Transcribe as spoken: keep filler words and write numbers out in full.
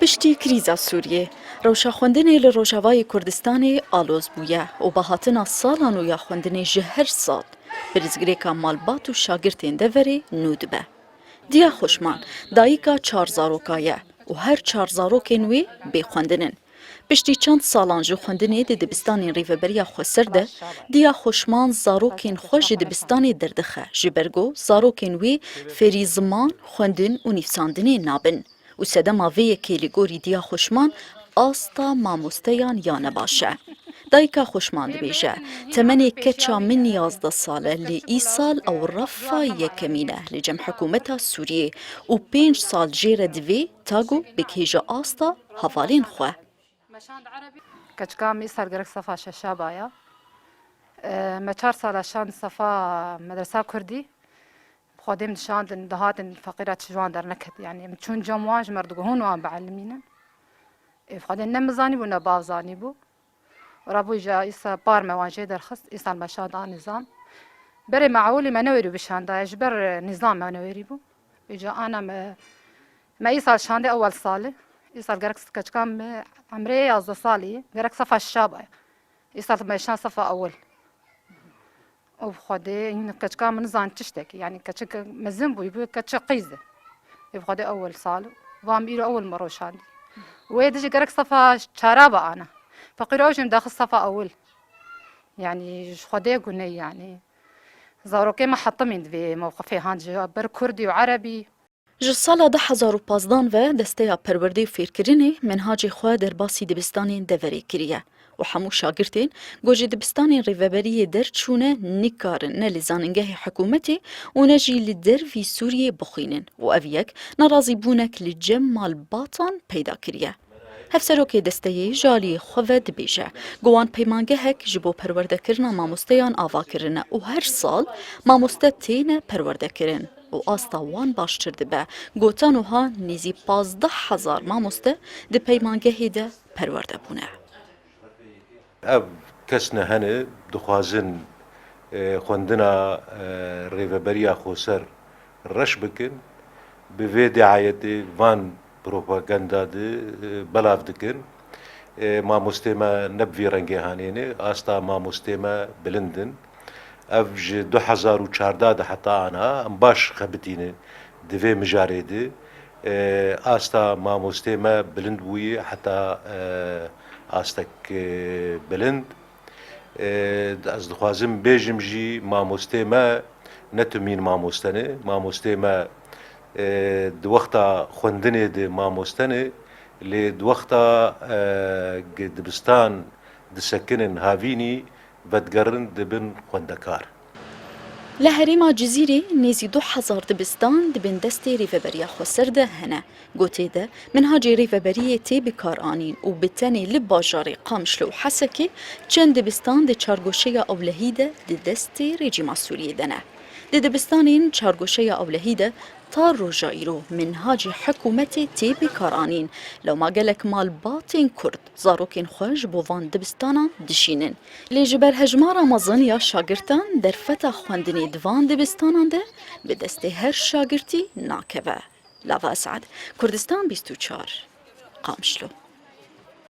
Piştî krîza Sûriyê, rewşa xwendinê li Rojavayê Kurdistanê aloz bûye û bi hatina sala nû ya xwendinê ji her sal pirsgirêka malbat û şagirtên deverê nû dibe. Diya Xoşman dayika çar zaroka ye û her çar zarokên wê bêxwendin in. Piştî çend salan ji xwendinê di dibistanên Rêveberiya Xweser de, Diya Xoşman zarokên xwe ji dibistanê derdixe, ji ber ku zarokên wê fêrî ziman, xwendin û nivîsandinê nabin. Û sedema vê yekê li gorî Diya Xoşman asta mamosteyan ya nebaş e. Dayika Xoşman dibêje, temenê keça min yazdeh sal e, lê îsal ew refa yekemîn e li cem hikûmeta Sûriyê û pênc sal jê re divê ta ku bigihêje asta hevalên xwe. Keçika min îsal gerek sefa şeşa baya. E, me çar sala şand sefa medresa kurdî. Xwedê min dişandin, dihatin feqîra çi ji wan derneket. Yanî min çûn cem wan, ji me re digot hûn wan bielmînin. Ê, Xwedê ne min zanîbû ne bav zanîbû. Rabû îja îsa par me wan jê derxist, îsal me şand a nizam. Berê me ewilî me newerî bişandaye, ji ber nizam me newerî bû. Îja ana me, me îsal şandê ewel salê. Îsal gerek keçika me emrê yazdeh salî, gerek sefa şeşa baye. Îsal me şand sefa ewil. Û bi Xwedê, hîn keçika min nizan tiştekî, yanî keçik mezin bûyî, bû keçik qîz e. Ê bi Xwedê ewil sal, va min îro ewil me roşandî. Wê dijî gerek sefa çara be ana. Feqîr ew jî min daxist sefa ewil. Yanî ji Xwedê guney yanî. Zarokê me hetimîn divê mewqifê han ji ber kurdî û erebî. Ji sala du hezar û pazdeh ve Desteya Perwerdê û Fêrkirinê menhacê xwe derbasî dibistanên deverê kiriye û hemû şagirtên ku ji dibistanên rêveberiyê derçûne nikarin ne li zanîngehê hikûmetê û ne jî li dervî Sûriyê bixwînin û ev yek nerazîbûnek li cem malbatan peyda kiriye. Hevserokê desteyê ji aliyê xwe ve dibêje ku wan peymangehek ji bo perwerdekirina mamosteyan ava kirine û her sal mamoste têne perwerdekirin û asta wan baştir dibe. Gotan wiha nêzî pazdeh hezar mamoste di peymangehê de perwerde bûne. Ev kesne hene dixwazin, e, xwendina, e, Rêveberiya Xoser reş bikin, bi vê diayetê van propaganda de, e, belav dikin. E, mamostê me ne bi vî rengê hanê ne, asta mamostê me bilind in. Ev ji du hezar û çardeh de heta ana em baş xebitîne di vê mijarê de. E, asta mamostê me bilind bûye heta, e, astek, e, bilind. E, ez dixwazim bêjim jî mamostê me ne timîn mamoste ne. Mamostê me, e, di wexta xwendinê de mamoste ne, lê di wexta, e, dibistan disekinin havînî vedigerin dibin xwendekar. Li herêma Cizîrê nêzî du hezar dibistan di bin destê Rêveberiya Xweser de hene. Gotê de, minhacê rêveberiyê tê bikaranîn û bi tenê li bajarê Qamişlo û Hesekê çend dibistan di çargoşeya ewlehî de di destê rejîma Sûriyê de ne. Di dibistanên çargoşeya ewlehî de ta roja îro minhacê hikûmetê tê bikaranîn, lewma gelek malbatên Kurd zarokên xwe ji bo van dibistanan dişînin. Lê ji ber hejmara mezin ya şagirtan derfeta xwendinê di van dibistanan de bi destê her şagirtî nakeve. Lava Esad, Kurdistan bîst û çar, Qamişlo.